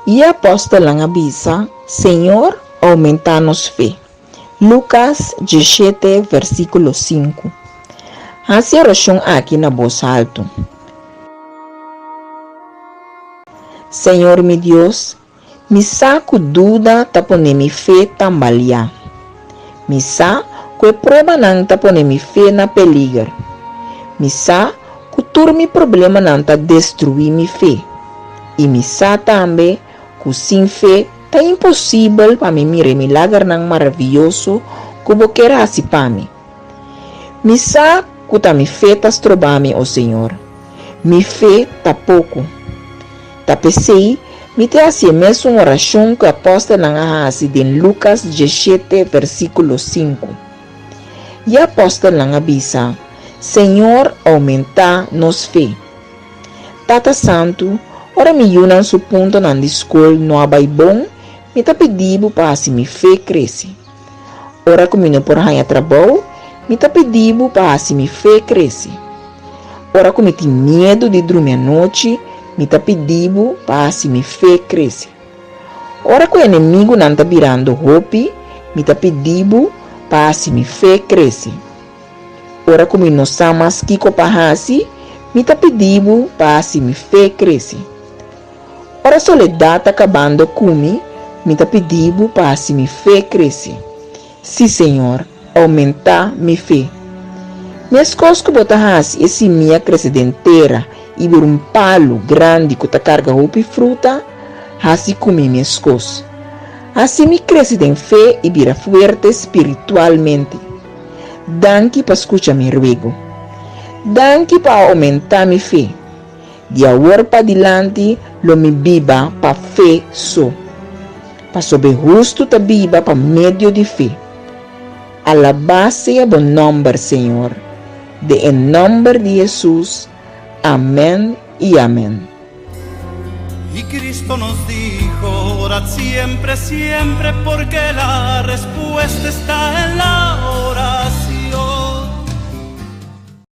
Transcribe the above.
I e apòstelnan a bisa, Señor, oumentá nos fe. Lukas diesshete, versíkulo sinku. Hasi e orashon aki na bos haltu. Señor mi Dios, mi sa ku duda ta pone mi fe tambaliá. Mi sa ku e pruebanan ta pone mi fe na peliger. Mi sa ku tur mi problemanan ta destruí mi fe. I mi sa tambe ku sin fe ta imposibel pa mi mira e milagernan maravioso ku bo kier hasi pa mi. Mi sa ku ta mi fe ta stroba mi, o Señor. Mi fe ta poko. Ta p'esei mi ta hasi e mesun orashon ku e apòstelnan a hasi den Lukas diesshete versíkulo sinku. I e apòstelnan a bisa, Señor, oumentá nos fe. Tata Santu, ora mi yunan su puntonan di skol no a bai bon, mi ta pidi bo pa hasi mi fe krese. Ora ku mi no por haña trabou, mi ta pidi bo pa hasi mi fe krese. Ora ku mi tin miedu di drumi anochi, mi ta pidi bo pa hasi mi fe krese. Ora ku enemigunan ta birando hopi, mi ta pidi bo pa hasi mi fe krese. Ora ku mi no sa mas kiko pa hasi, mi ta pidi bo pa hasi mi fe krese. Ora soledat ta kabando ku mi, mi ta pidi bo pa hasi mi fe krese. Sí, Señor, oumentá mi fe. Meskos ku bo ta hasi e simia krese den tera i bira un palu grandi ku ta karga hopi fruta, hasi ku mi meskos. Hasi mi krese den fe i bira fuerte spiritualmente. Danki pa skucha mi ruego. Danki pa a oumentá mi fe. Di awor padilanti lo mi biba pa fe so. Pasobra e hustu ta biba pa medio di fe. Alabá sea bo nòmber, Señor. Den e nòmber di Hesus, amèn i amèn. Y Cristo nos dijo, orad siempre, siempre, porque la respuesta está en la oración.